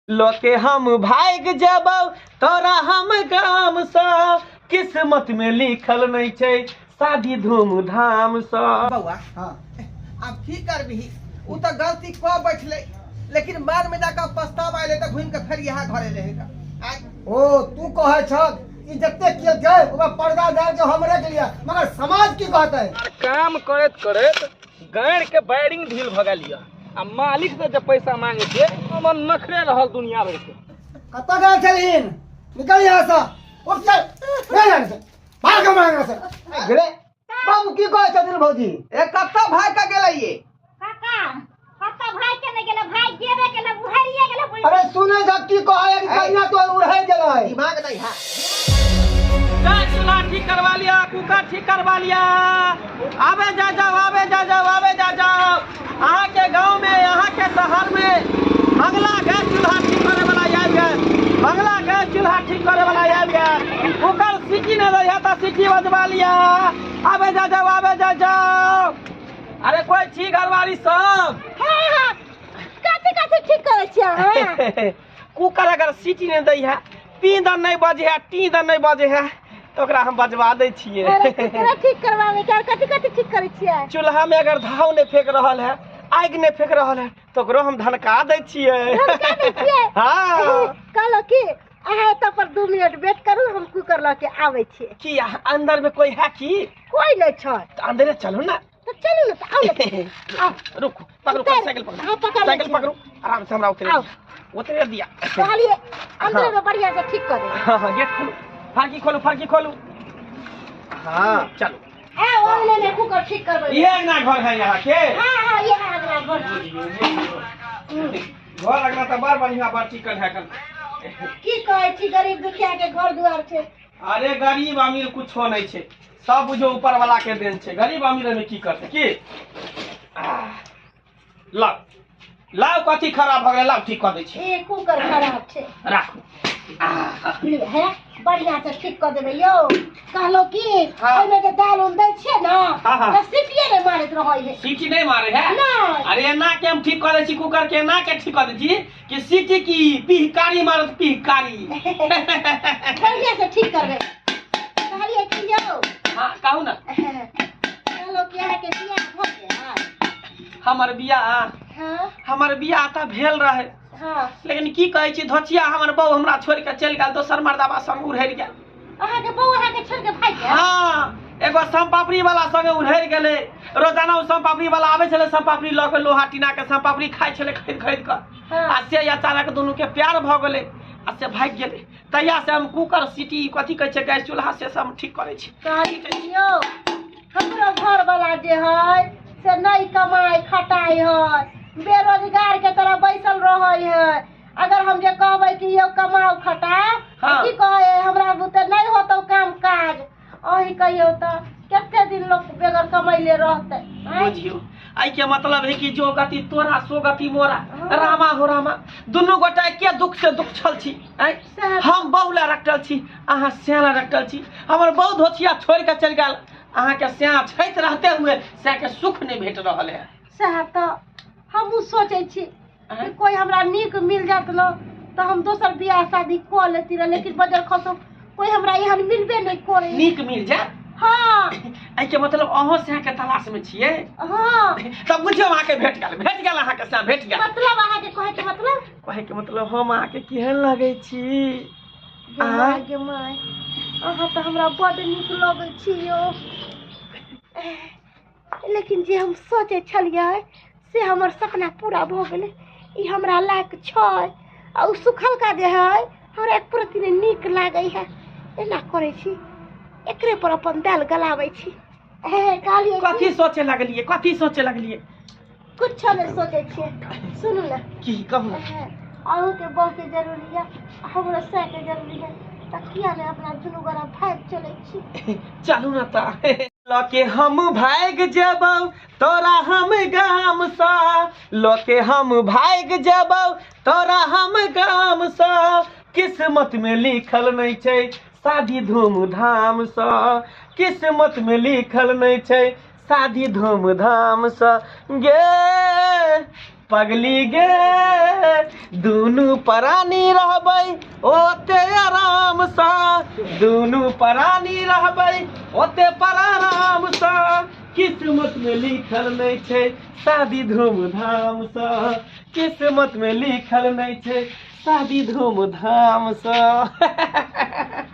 लके हम भागि जेबौ तोरा हम गामसँ, किस्मत में लिखल नहीं छै शादी धूमधाम सँ। बौआ हाँ। आब की करबिही, उ तऽ गलती कऽ बैठलै, लेकिन बाद में जाकऽ पछतावा एलै तऽ घुमि कऽ फेर इएह घर एलै हे। आइ ओ तू कहै छक ई जते केलकै ओकरा पर्दा डाल के हमरे के लिए, मगर समाज की कहतै? काम करैत करैत गाड़ि के बैरिंग ढील भऽ गेल यऽ आ मालिक से जे पैसा मांगे छियै ओहिमे नखरे रहल दुनिया भरि के। कतऽ गेल छलहीन? निकल यहाँ से, उठ चल, नहीं यहाँ से, भाग हमरा यहाँ से। गेले बाबू की कहै छथिन भौजी? ए कतऽ भाग के गेलै ये? काका कतऽ भाग के नहि गेलै, भाग गेबे केलै, उहरिए गेलै। अरे सुनै छ की कहै कि कन्या तो उड़ै गेलै। दिमाग नहीं है। गैस चूल्हा ठीक करवा लिया, कुकर ठीक करवा लिया। आबे जा जाओ, आबे जा जाओ, आबे जा जाओ। अहाँ के गांव में, अहाँ के शहर में मंगला गैस चूल्हा ठीक करे वाला आबि गेल, मंगला गैस चूल्हा ठीक करे वाला आबि गेल। कुकर सीटी नहि दै है तऽ सीटी बजवा लिया। आबे जा जाओ, आबे जा जाओ। अरे कोई छी घरवाली सब? हाँ हाँ, कथी कथी ठीक करै छियै अहाँ? कुकर अगर सीटी नहि दै है, पी दन नहि बजे है, टी दन नहि बजे है, तऽ ओकरा हम बजवा दै छियै। अरे कुकरा ठीक करवावे के और कथी कथी ठीक करै छियै? चूल्हा में अगर धाव नहि फेंक रहल है, आगि नहि फेंक रहल है, तऽ ओकरो हम धनका दै छियै। धनका दै छियै? हाँ। कहलहुँ कि अहाँ एतऽ पर 2 मिनट वेट करू, हम कुकर लऽ के आबै छियै। की अहाँ अंदर में कोई है की? कोई नहि छै। तऽ अंदरे चलू ना। तऽ चलू ने, तऽ आउ ने, आउ। रुकू, पकड़ू, उतर। साइकिल पकड़ू। हाँ, पकड़ लै साइकिल छी। पकड़ू, आराम से हमरा उतरे आउ। दिया, उतरे दिया। कहलियै अंदरे में बढ़िया से ठीक कर देबै। हाँ हाँ, गेट खोलू, फरकी खोलू, फरकी खोलू। हाँ चलू। आओ, अंगने में कुकर ठीक करबै। ये अंगना घर है यहाँ के? हाँ हाँ, ये है अंगना घर। घर अंगना तऽ बड़ बढ़िया, बड़ चिकन है कल। की कहै छी, गरीब दुखिया के घर दुआर छै। अरे गरीब अमीर कुछो नहीं छै, सब बुझो ऊपर वाला के देन छै। गरीब अमीर में की करतै की? लाउ लाउ, कथी खराब भऽ गेलै? लाउ ठीक कऽ दै छी। ए कुकर खराब छै। राखू। हे बढ़िया से ठीक कऽ देबै यौ। कहलहुँ की हाँ। ओहिमे जे दालि उल दै छियै ने, हाँ, हाँ। तऽ सीटिये नहि मारैत रहै है। सीटी नहीं मारे है? नहीं। अरे एना के हम ठीक कऽ दै छी कुकर के, एना के ठीक कऽ दै छी कि सीटी की पिहकारी मारत, पिहकारी। बढ़िया से ठीक करबै। कहलियै की यौ? हाँ कहू ना। कहलहुँ कि अहाँके बियाह भऽ गेल? हमर बियाह? हाँ। हमर बियाह तऽ भेल रहे। हाँ। लेकिन की कहै छी, धोचिया हमर बहू हमरा छोड़ि के चलि गेल, दोसर मर्दाबा संग उड़हरि गेल। अहाँके बहू अहाँके छोड़ि के भागि गेल? हाँ, एगो सोनपापड़ी वाला संगे उड़हरि गेलै। रोजाना ओ सोनपापड़ी वाला आबै छलै सोनपापड़ी लऽ के, लोहा टीना के सोनपापड़ी खाइ छलै खरीद खरीद कऽ। हाँ। आ से अचानक दुनू के प्यार भऽ गेलै आ से भागि गेलै। तहिया से हम कुकर सीटी कथी कहै छै गैस चूल्हा से सब हम ठीक करै छी। कहली यौ, हमरो घरवाला जे है से नहि कमाइ खटाइ है, बेरोजगार के तरह बैसल रहै है। अगर हम जे कहबै कि यौ कमाउ खटाउ, हाँ। की कहै है, हमरा बुते नहि होतौ काम काज। अहीं कहियौ तऽ कते दिन लोक बगैर कमैले रहतै? आँय? बुझियौ, एहि के मतलब है कि जो गति तोरा सो गति मोरा। हाँ। रामा हो रामा, दुनू गोटा एके दुख से दुख छल छी। आँय? सएह। हम बहुला रटल छी, अहाँ श्याला रटल छी। हमर बहु धोतिया छोड़ि के चलि गेल, अहाँके श्या छैत रहते हुए श्या के सुख नहि भेट रहल है। सएह तऽ हमहूँ सोचै छी कि कोई हमरा नीक मिल जात न तऽ हम दोसर बियाह शादी कऽ लेती रह, लेकिन बजर खसो कोई हमरा एहन मिलबे नहि करे। नीक मिल जाए? हाँ। एहिके मतलब अहाँ श्या के तलाश में छियै? हाँ। तब बुझियौ अहाँके भेट गेल, भेट गेल अहाँके श्या भेट गेल। मतलब अहाँके कहै के मतलब? कहै के मतलब हम अहाँके केहन लगै छी? गे माय, गे माय, अहाँ तऽ हमरा बड्ड नीक लगै छी यौ। लेकिन जे हम सोचै छलियै से हमर सपना पूरा भऽ गेलै। ई हमरा लायक छै आ ओ सुखलका जे है हमरा एक प्रति नहि नीक लागै है। एना करै छी, एकरे पर अपन दालि गलाबै छी। हे कहलियै की? कथी सोचे लगलियै, कथी सोचे लगलियै? कुछो नहि सोचै छियै। सुनू ने। की कहू? अहूँके बहुके जरूरी है, हमरो सएहके जरूरी है, तऽ किया नहि अपना दुनू गोरा भागि चलै छी? चलू ने तऽ। लके हम भागि जेबौ तोरा हम गामसँ, लके हम भागि जेबौ तोरा हम गामसँ, किस्मत में लिखल नहीं छै शादी धूमधामसँ, किस्मत में लिखल नहीं छै शादी धूमधामसँ। गे पगली गे दुनू प्राणी रहबै ओते आरामसँ, दुनू प्राणी रहबै ओते पर आरामसँ। किस्मत में लिखल नहीं छै शादी धूमधामसँ, किस्मत में लिखल नहीं छै शादी धूमधामसँ।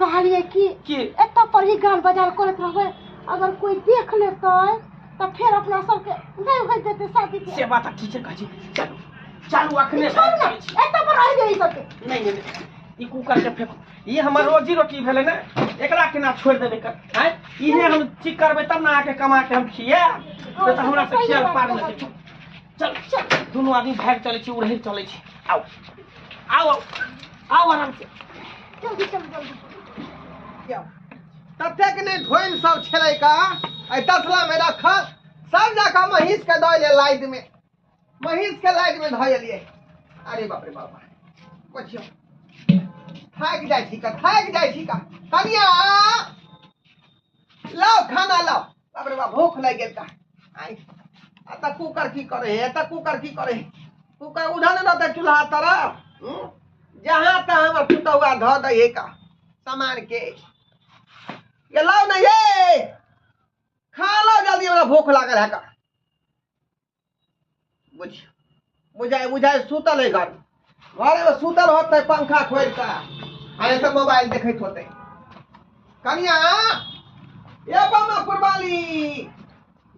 कहलिए कि की एतऽ पर ही गान बजार करैत रहबै, अगर कोई देख लेतै तऽ फेर अपना सबके नहि होइत देतै शादी के। से बात ठीक छै, कहै छी चलू चलू अखने। छोड़ू ने, एतऽ पर रहि जाई सबके। नहीं नहीं नहीं, ई कुकर के फेंको, ई हमर रोजी रोटी भेलै ने, एकरा केना छोड़ि देबै कर आँय? इहे हम ठीक करबै तब ने अहाँके कमा के हम खियाएब, नहि तऽ हमरा से खियाल पार नहि छै। चल चल, दुनू आदमी भागि चलै छी, उड़ै चलै छी। आउ आउ आउ आउ आराम से, जल्दी चल जल्दी। ततेक ने ढोइन सब छलै का एहि तसला में रखल, सब जाकऽ महींस के दऽ एलियै लाइद में, महींस के लाइद में धऽ एलियै। अरे बाप रे बाप, बुझियौ थाकि जाइ छी का, थाकि जाइ छी का। कनिया लाओ खाना लाओ, बाप रे बाप भूख लागि गेल का। आइ आ तऽ कुकर की करे है, तऽ कुकर की करे है, कुकर उधर ने रहतै चूल्हा तरफ। जहाँ तहाँ हमर पुतहुआ धऽ दै है का सामान के। ये लाओ ना, ये खा लो जल्दी, हमरा भूख लागल है का। बुझ बुझाय बुझाय सुतल है घर, घरे में सुतल होते पंखा खोल का, आ तऽ मोबाइल देखैत होते। कनिया ये बामा कुर्बाली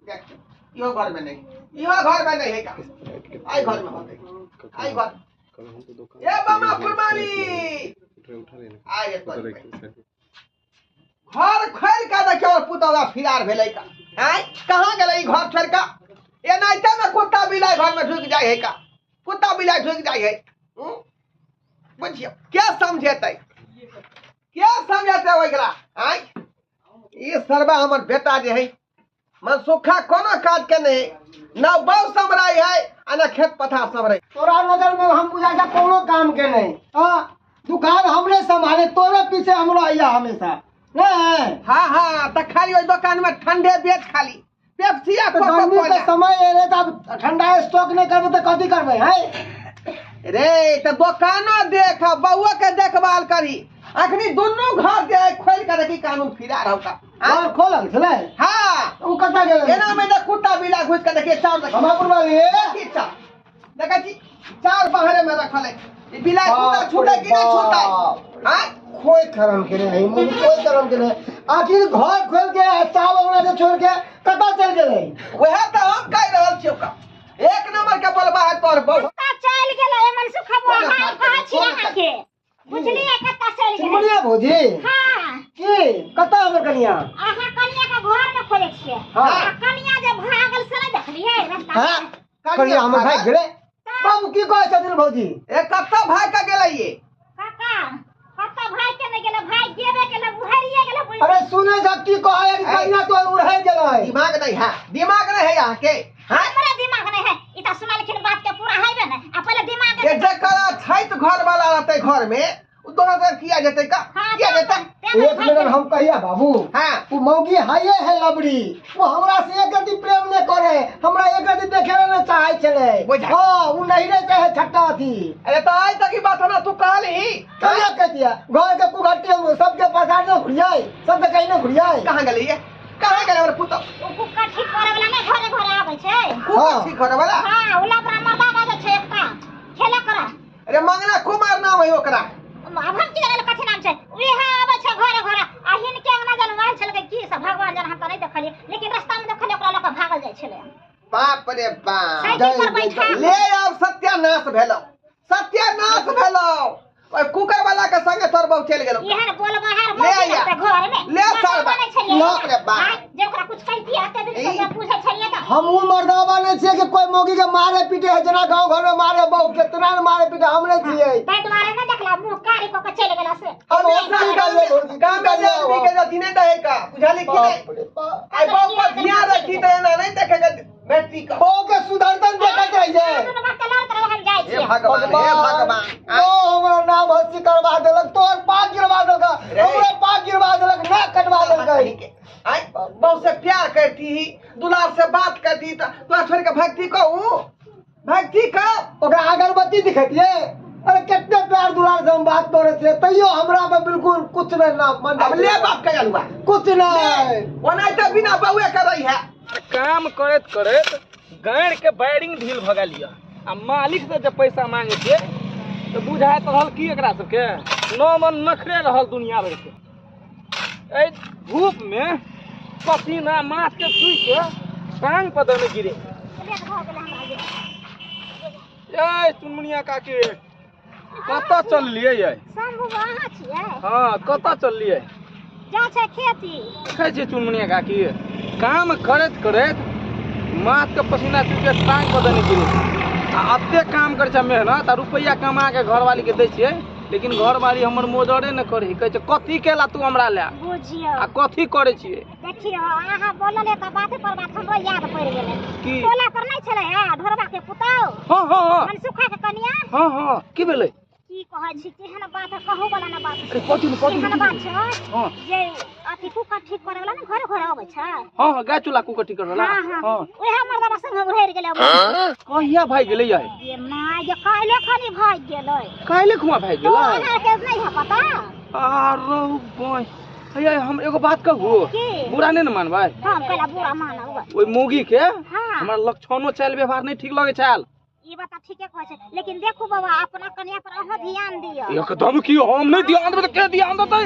देख, इहो घर में नहीं, इहो घर में नहीं है का, आई घर में होते, आई घर। ये बामा कुर्बाली आई रे तोरी। घर खोल के देखियौ और पुतौआ फिरार भेलै का। आँय कहाँ गेलै ई घर छोड़ि कऽ? एनाहिते ने कुत्ता बिलाइ घर में ढुकि जाइ है का, कुत्ता बिलाइ ढुकि जाइ है। बुझियौ के समझेतै, के समझेतै ओकरा? आँय ई सरबा हमर बेटा जे है मनसुखा कोनो काज के नहीं, न बहू सम्हरै है आ न खेत पथार सम्हरै। तोरा नजर में हम बुझा जा कोनो काम के नहीं। हाँ दुकान हमरे संभाले, तोरे पीछे हमरो आइया हमेशा नहीं। हाँ हाँ तऽ खाली ओहि दुकान में ठंडे बेच, खाली पेप्सी आ तो गर्मी के कोका समय एले तऽ अब ठंडा स्टॉक नहीं करबे तऽ कथी करबे है रे? तऽ दोकानो देख, बउआ के देखभाल करी, अखनी दुनू घर के खोल के देखी कानून फिरा रहौ का। घर खोलल छलै? हाँ। उ कतऽ गेलै? एना में तऽ कुत्ता बिला घुसि के देखिए चाउर, देखिए हमरा पुरवाली देखी चाउर, देखै छी चाउर बाहरे में रखल है। ई बिलाइ कुत्ता छूटे कि नहीं छूटे? हाँ कोई करम के नहीं, मुँह कोई करम के नहीं। आखिर घर खोल के आ चावल ओकरा के छोड़ के कतऽ चलि गेलै? वएह तऽ हम कहि रहल छियौ का, एक नंबर के बोलबा है तोहर बहू। कतऽ चलि गेलै एमन सुखबुआ? कोना हाय काज कहै छी कोना अहाँके, बुझलियै कतऽ चलि गेलै? चिमनिया भौजी। हाँ। की कतऽ हमर कनिया? अहाँ कनिया के घर में खोजै छियै? हाँ। आ कनिया जे भागल से नहि देखलियै रास्ता? हाँ कनिया हमर भागि गेलै। बाबू की कहै छथिन भौजी? ए कतऽ भागि के गेलै ये? काका कतऽ भागि के नहि गेलै, भागि गेबे केलै, उहरिये गेलै बुझ। अरे सुनै छ की कहै है कि कनिया तो उड़ै गेलै? दिमाग नहीं है, दिमाग नहीं है यहाँ के। हाँ? हमरा दिमाग नहीं है, ई तऽ सुनलखिन बात के पूरा हेबे ने, आ पहिले दिमाग ये जकर छैत घर वाला रहते घर में, उ दोनों के किया जेतै का? हाँ, किया जेतै? एक मिनट हम कहिया बाबू। हाँ। वो मौगी हाइए है लबड़ी, वो हमरा से एक रति प्रेम नहीं करे, हमरा एक रति देखे ले नहीं चाहे छले। बुझा। हाँ वो नहीं रहे चाहे छट्टा थी। अरे तो आज तक की बात हमरा तू कहली कहिया कह दिया घर के कुघट्टी हम सबके पसार ने घुरियाई, सबके कहीं ने घुरियाई। कहाँ गेलै ये? कहाँ गेलै हमर पुतौ? ओ कुक्का ठीक करे वाला नहि घरे घरे आबै छै? कुकर हाँ। ठीक करे वाला? हाँ, ओ लबड़ा मर्दाना जे छै एकटा खेला करा। अरे मंगला कुमार नाम है ओकरा। अब हम की जाने कथी नाम छै, उहे आबै छै घरे घरे आ हिनके अंगना जन आयल छलै की सब भगवान जान, हम तऽ नहि देखलियै, लेकिन रास्ता में देखलियै ओकरा लऽ कऽ भागल जाइ छलै बाप रे बाप, साइकिल पर बैठा। ले आब सत्यानाश भेलौ, सत्यानाश भेलौ। ओइ कुकर वाला के संगे तोर बहु चलि गेलौ। एहन बोलबहार ले मौगी आइया। रहतै घर में? ले मर्दाबा सारबा। नहि छलियै। बाप रे बाप। आँय, जे ओकरा कुछ कहितियै एते दिन से ई। जे पूछै छलियै तऽ हम उ मर्दाबा नहीं छियै कि कोई मौगी के मारे पीटे है, जना गांव घर में मारे बहु के तेना ने मारे पीटे हम नहीं छियै। ताहि दुआरे नहि देखला मुँह कारी कऽ के चलि गेला से। हम हमेशा की करबै भौजी, की काम में करबै आदमी के अथी नहीं दहे का, बुझाली कि नहीं? बाप रे बाप। आई बहु पर ध्यान रखी तऽ एना नहीं देखे के बेटी का। बहु के सुधरतन देखैत रहियै। दुनू बात के लड़त रहू, हम जाइ हे छियै। भगवान, हे भगवान। ओ हमरा नाम हंसी करवा देलक, तोहर पाग गिरवा देलक, रे। हमरा पाग गिरवा देलक, नाक कटवा देलक। आई बहु से प्यार करती ही, दुलार से बात करती, तो तोरा छोड़ के भक्ति कहूँ, भक्ति का? बात करै छलियै तैयो हमरा में बिल्कुल कुछ नहीं ना मन अब ले बाप के अलुआ कुछ नहीं ओनाहिते बिना बउए के रही है काम करैत करैत गाड़ि के बैरिंग ढील भऽ गेल यऽ आ मालिक से जे पैसा मांगे छियै तऽ बुझाइत रहल की एकरा सबके नौ मन नखरे रहल दुनिया भरिके एहि धूपमे पसीना माथके छुइ के टांग पर दने गिरे लेट भऽ गेलै हमरा जे ए चुनमुनिया काकी कतऽ चललियै यै शंभू अहाँ छियै हँ कतऽ चललियै जा छै खेती देखै छियै चुनमुनिया काकी काम करैत करैत माथके पसीना चुके टांग पर देने गिरे आ एते काम करै छै मेहनत आ रुपैआ कमा के घरवालीके दै छियै लेकिन घरवाली हमर मोजरे नहि करै कहै छै कथी केला तू हमरा लए बुझियौ आ कथी करै छियै देखियौ अहाँ बोललियै तऽ बाते पर बात हमरो याद पड़ि गेलै की टोला पर नहि छलै हँ ढोरबा के पुतौह हँ हँ हँ मनसुखा के कनिया हँ हँ की भेलै की कहै छी केहन बात है, कहू वाला ना बात अरे कथी ने कथी केहन ने बात छै हँ जे अथी कुकर ठीक करे वाला ने घरे घरे अबै छै हँ हँ गाय चूल्हा कुकर ठीक करला हाँ हाँ हँ ओएह मर्दबा संग उड़ि गेलै कहिया भागि गेलै यै ये माय जे काल्हि खनी भागि गेलै काल्हि खुआ भागि तो गेलै अहाँके नहि है पता आरो बोय हे हम एगो बात कहू की? बुरा नहि ने मानबै हम कैला बुरा मानब ओहि मौगी के हाँ हमरा लक्षणो चालि व्यवहार नहि ठीक लगै छल ई बात ठीके कहै छै लेकिन देखू बाबा अपना कन्या पर अहाँ ध्यान दियौ एकदम की हम नहि ध्यान देबै तऽ के ध्यान देतै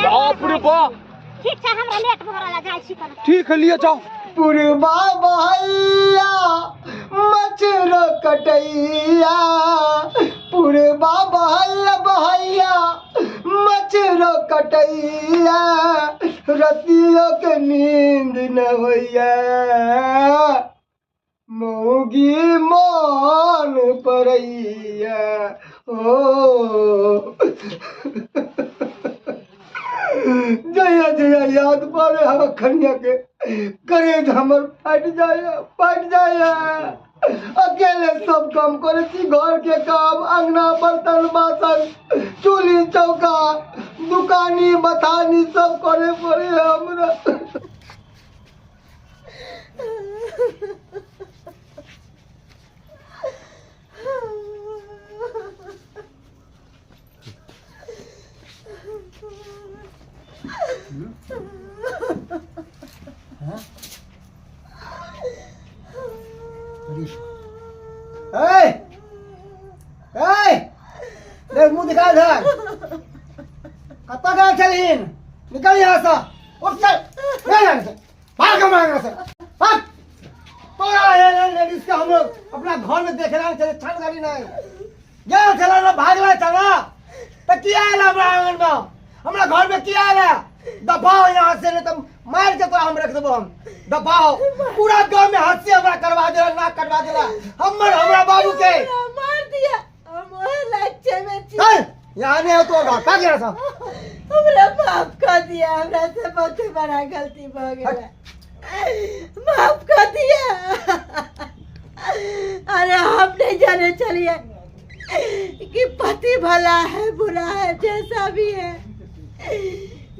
बाप रे बाप ठीक छै हमरा लेट भऽ रहल जाइ छी कने ठीक है लिए जाओ पुरबा बहैया मछर कटैया पुरबा बहैया बहैया मछर कटैया रतियों के नींद न होइया मौगी मन परैया ओ जया जया याद पड़े हम खनिया के करेज हमर फट जाय फट जाय अकेले सब काम करे छी घर के काम अंगना बर्तन बासन चूल्ही चौका दुकानी बथानी सब करे पड़े हमरा ए ए देख मुंह दिखा इधर कतऽ गेल छलहीन निकल यहाँ से उठ चल नहीं यहाँ से भाग हमरा यहाँ से भाग तोरा एहन लेडीज के हम लोग अपना घर में देखे ना चले छन गाड़ी नहीं गेल छला ना भागला छला तो किया आयल हमरा आंगन में हमरा घर में किया आयल दफाओ यहाँ से नहीं तो मार के तो हम रख देबो हम दफाओ पूरा गांव में हंसी हमरा करवा देला नाक कटवा देला हमर हमरा बाबू के मार दिया हम ओहे लच्छे में छी चल यहाँ नहीं हो तो घर भाग यहाँ से हमरा माफ कर दिया हमरा से बहुत बड़ा गलती भ गेल माफ कर दिया अरे हम नहीं जाने चलिए कि पति भला है बुरा है जैसा भी है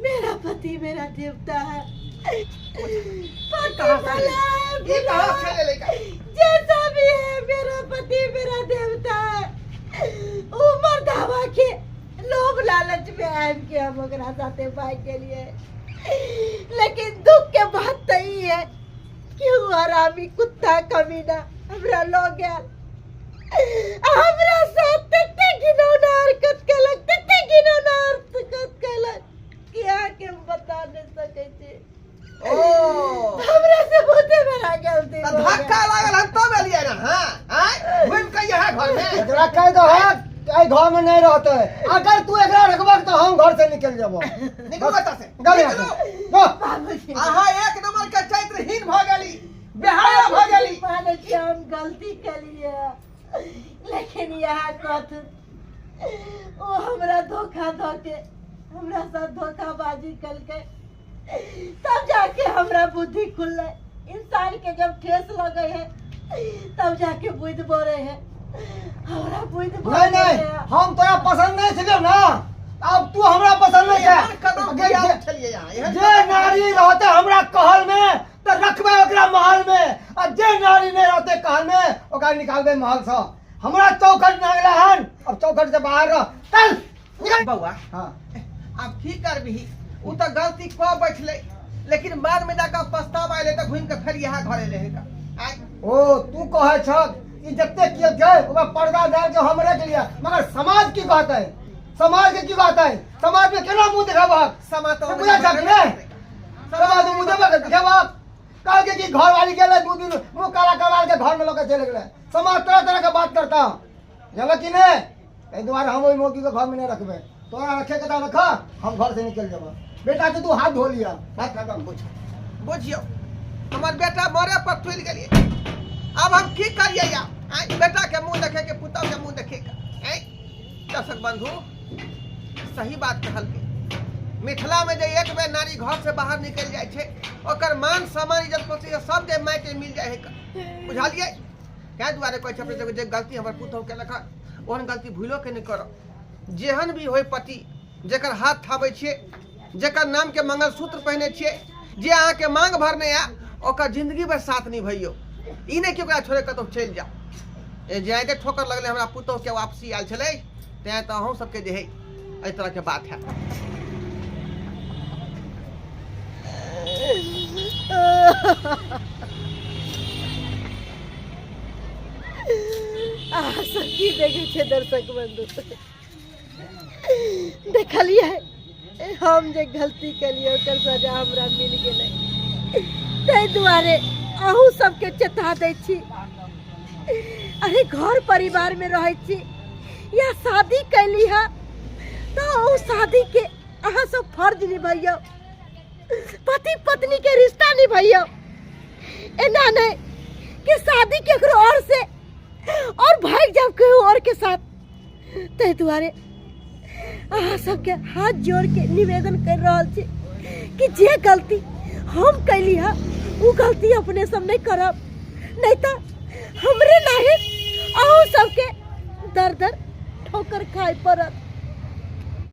मेरा पति मेरा देवता है पति भला है ई बुरा कहाँ है से ले जैसा भी है मेरा पति मेरा देवता है उमर धावा के लोभ लालच में आबि के हम ओकरा साथे भाग गेलिए लेकिन दुख के बात तो ई है कि उ हरामी कुत्ता कमीना हमरा लऽ गेल आ हमरा साथ तते घिनौना हरकत केलक तते घिनौना हरकत केलक कि अहाँके हम बता नहि सकै छी ओ हमरा से बहुते बड़ा गलती तऽ भऽ गेल। धक्का लागल हन तब एलियै ना हां आँय घुमि के यहाँ घर में एकरा कहि दहक कि एहि घर में नहीं रहते अगर तू एकरा रखबक तो हम घर से निकल जेबो निकलू एतऽ से निकल यहाँ से निकलू जो बाबूजी अहाँ एक नंबर के चरित्रहीन भऽ गेली बेहाया भऽ गेली मानै छी हम गलती केलिए लेकिन इएह कहथुन ओ हमरा धोखा धऽ के हमरा साथ धोखाबाजी केलकै तब जाके हमरा बुद्धि खुललै इंसान के जब ठेस लगे है तब जाके बुद्धि बढ़े है हमरा बुद्धि बढ़ नहीं नहीं गेलै। हम तोरा पसंद नहीं छलियौ ना अब तू हमरा पसंद नहीं एहन छै कदम जे- किया जे- उठेलियै अहाँ एहन जे नारी रहते हमरा कहल में तऽ रखबै ओकरा महल में आ जे नारी नहीं रहते कहल में ओकरा निकालबै महल से हमरा चौखट नांगला हन अब चौखट से बाहर रह चल निकल बौआ, हाँ। आब की करबिही, उ तऽ गलती कऽ बैठलै, लेकिन बाद में जाकऽ पछतावा एलै तऽ घुमि कऽ फेर इएह घर एलै हे। आँय? ओ तू कहै छक ई जते केलकै ओकरा पर्दा डाल के हमरे के लिए, मगर समाज की कहतै? समाज के की कहतै? समाज में केना मुंह देखेबहक? समाज तऽ से बुझै छक ने? समाज में मुंह देबक देखेबहक? कहलकै कि घर वाली गेलै, 2 दिन मुंह काला करवा के घर में लऽ के चलि गेलै। समाज तरह तरह के बात करता, जानलक कि नहि? एहि दुआरे हम ओहि मौगी के घर में नहीं रखबै। तोरा रखे के तऽ रख, हम घर से निकलि जेबह। बेटा के तू हाथ धो लिअ, बात खत्म। बुझियौ, हमर बेटा मरे पर तुलि गेलियै। आब हम की करियै? आब आँय, बेटा के मुँह देखे के पुतहु के मुँह देखे के? आँय दर्शक बंधु, सही बात कहलकै। मिथिला में जे एक बेर नारी घर से बाहर निकलि जाइ छै, ओकर मान सम्मान इज्जत प्रतिष्ठा सब जे माटि मिल जाइ है, बुझलियै? ताहि दुआरे कहै छै अपने सबके, जे गलती हमर पुतहु केलक हँ, ओहन गलती भूलो के नहि करब। जेहन भी होय पति, जेकर हाथ थाबै छियै, जेकर नामके मंगलसूत्र पहिने छियै, जे अहाँके मांग भरने यऽ, ओकर जिंदगी भरि साथ निभैयौ। ई नहि कि ओकरा छोड़ि कतहु चलि जाउ। ए जाइते ठोकर लगलै हमरा पुतहुके, वापसी आयल छलै। तेँ तऽ अहूँ सबके जे हइ एहि तरहके बात है। अहाँ सब की देखै छियै दर्शक बंधु? देखलियै, हम जे गलती केलियै ओकर सजा हमरा मिल गेलै। ताहि दुआरे अहूँ सबके चेता दै छी, अरे घर परिवारमे रहै छी या शादी कैली है तऽ ओ शादीके अहाँ सब फर्ज निभैयौ, पति पत्नी के रिश्ता निभैयौ। एना नहीं कि शादी केकरो और से और भाग जाओ केहू और के साथ। ताहि दुआरे अहाँ सबके हाथ जोड़ के निवेदन कर रहल छी कि जे गलती हम कैली है ओ गलती अपने सब नहीं करब, नहीं तो हमरे नाही अहूँ सबके दर दर ठोकर खाए पड़त।